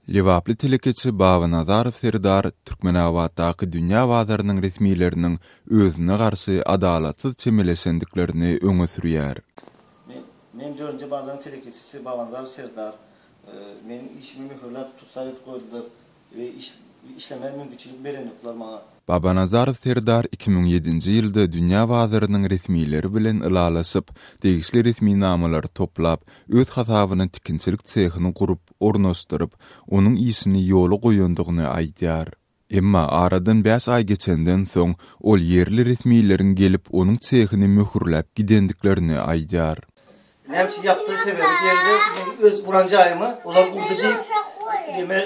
Lebaply telekeçi Babanazarow Serdar Türkmenabatdaky dünýä bazarynyň resmileriniň özüne garşy adalatsyz çemeleşendiklerini öňe sürýär. Men men dördünji bazaryň telekeçisi Babanazarow Serdar. Meniň işimi möhürläp tussag edip goýdular we iş işlemäge mümkinçilik berenoklar maňa. Babanazarow Serdar 2007-nji ýylda dünýä bazarynyň resmileri bilen ylalaşyp, degişli resminamalary toplap, öz hasabyna tikinçilik sehini gurup, ornaşdyryp, onuň işini ýola goýandygyny aýdýar. Emma aradan bäş aý geçenden soň, ol ýerli resmileriň gelip, onuň sehini möhürläp gidendiklerini aýdýar. Näme üçin ýapdy sebäbi diýende, men öz guran jaýymy olar gurdy diýip, neme,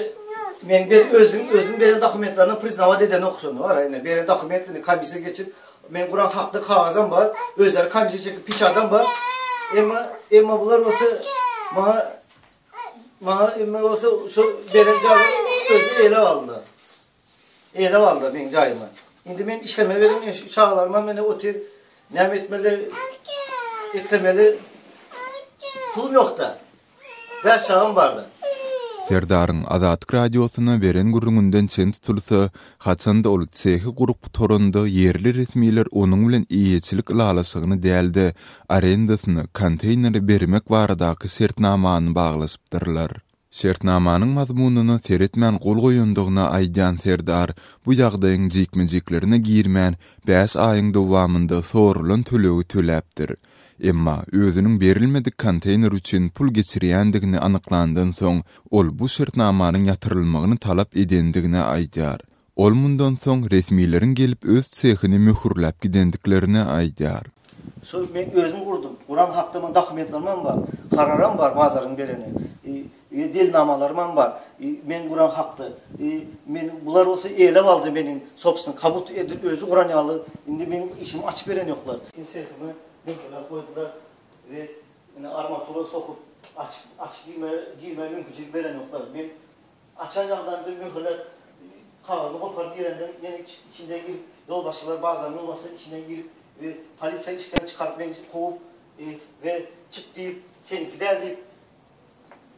men bir özüm, özüm beren dokumentlerini priznawat edenok şony bar, ine beren dokument indi komissiýa geçip, men guran hakda kagazam bar, özleri komissiýa çekip peçadam bar. Emma, emma bular bolsa maňa Maňa emme bolsa şu beren jaýy özüne ele aldy. Ele aldy meň jaýymy. Indi men işleme berin, şu çagalaryma meni otyr näme etmeli, eklemeli pulum ýokda. Bäş çagam bardy. Serdaryň Azatlyk Radiosyna beren gürrüňinden çen tutulsa, haçan-da ol sehi gurup gutaranda ýerli resmiler onuň bilen eýeçilik ylalaşygyny däl-de, arendasyna konteýneri bermek baradaky şertnamany baglaşypdyrlar. Şertnamanyň mazmunyna seretmän gol goýandygyny aýdýan Serdar bu ýagdaýyň jikme-jiklerine girmän, bäş aýyň dowamynda soralan tölegi töläpdir. Emma özüniň berilmedik konteýner üçin pul geçirýändigini anyklandan soň, ol bu şertnamanyň ýatyrylmagyny talap edendigini aýdýar. Ol mundan soň resmileriň gelip öz sehini möhürläp gidendiklerini aýdýar. Şol men özüm gurdum. Guran hakda maň dokumentlerimem bar. Kararam bar bazaryň bereni. I delnamalarymam bar. I men guran hakda. I men bular bolsa eýlep aldy meniň sobstwny kabut edil özi guran ýaly indi meniň işimi açyp beren ýoklar. Sehimi möhürläp goýdular we ine armatura sokup açyp açyp girme girmäge mümkinçilik beren ýoklar. Men Açan ýagdaýymda möhürläp kagyzyny goparyp girende ýene içinden girip ýolbaşçylar bazaryň ýolbaşçylary içinden girip we polisiýa işgärini çykaryp meni kowup we çyk diýip seniňki däl diýip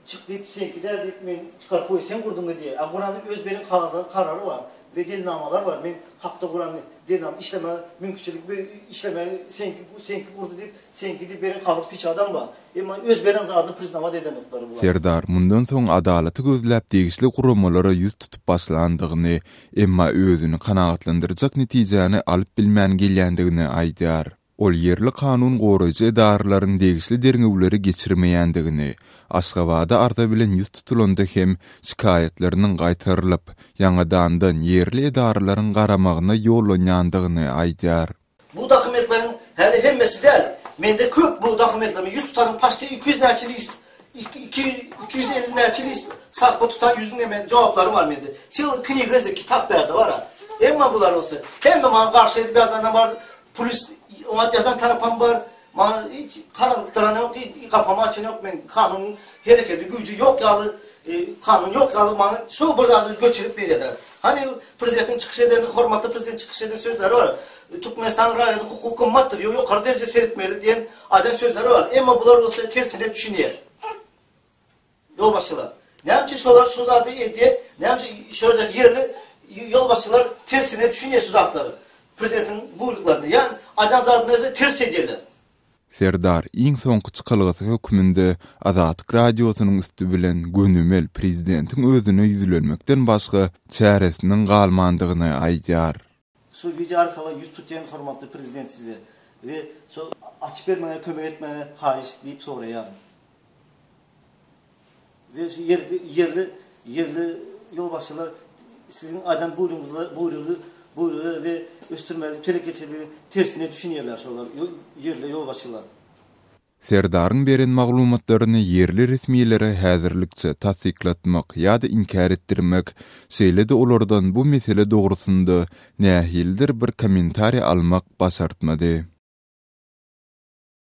çyk diýip seniňki däl diýip meni çykaryp goý sen gurduňmy diýýär. A gurany öz beren kagyzlary karary bar we delilnamalar bar men hakda gurany delilnama işlemäge mümkinçilik işlemäge seniňki seniňki gurdy diýip Seňki diýip beren kagyz piçadam bar. Emma öz beren zadyny priznavat edenoklar bular. Serdar mundan soň adalaty gözläp degişli guramalara ýüz tutup başlandygyny, emma özüni kanagatlandyrjak netijäni alyp bilmän gelýändigini aýdýar. Ol ýerli kanun goraýjy edaralaryň degişli derňewleri geçirmeýändigini, Aşgabada arza bilen ýüz tutulanda hem şikaýatlarynyň gaýtarylyp, ýaňadandan ýerli edaralaryň garamagyna ýollanýandygyny aýdýar. Bu dokumentleriň häli hemmesi däl. Mende köp bu dokumentler. Men 100 tutaryň paçti 200 näçe list, 250 näçe list sahypa tutan ýüzüň neme jogaplary bar mende. Çyl kniga kitap bärde bar. Emma bular bolsa hemme maňa garşy edip ýazanam bar, plus oňat ýazan tarapam bar. Maňa hiç kanagatlandyran ýok, hiç gapamy açan ýok. Men kanun hereketi güýji ýok ýaly Kanun ýok ýaly maňa şo bir zady göçürip berýärler. Hany prezidentiň çykyş eden, hormatly prezident çykyş eden sözleri bar. Türkmenistanyň raýaty hukuk gymmatdyr, ýokary derejede seretmeli diýen aýdan sözleri bar. Emma bular bolsa tersine düşünýär. Ýolbaşçylar. Näme üçin şolar şu zady edýär? Näme üçin şo ýerdäki ýerli ýolbaşçylar tersine düşünýär şu zatlary? Prezidentiň buýruklaryny. Ýagny aýdan zadyny ters edýärler. Serdar iň soňky çykalgasy hökmünde Azatlyk Radiosynyň üsti bilen gönümel prezidentiň özüne ýüzlenmekden başga çäresiniň galmandygyny aýdýar. Şu wideo arkaly ýüz tutýan hormatly prezident size we şu açyp bermäge kömek etmäge haýyş diýip soraýaryn. We şu ýerli ýerli ýolbaşçylar siziň aýdan buýrugyňyzla buýrugy buýrugy we ösdürmeli telekeçiligi tersine düşünýärler şolar ýerli ýolbaşçylar. Serdaryň beren maglumatlaryny ýerli resmilere häzirlikçe tassyklatmak ýa-da inkär etdirmek, şeýle-de olardan bu mesele dogrusynda nähilidir bir kommentariý almak başartmady.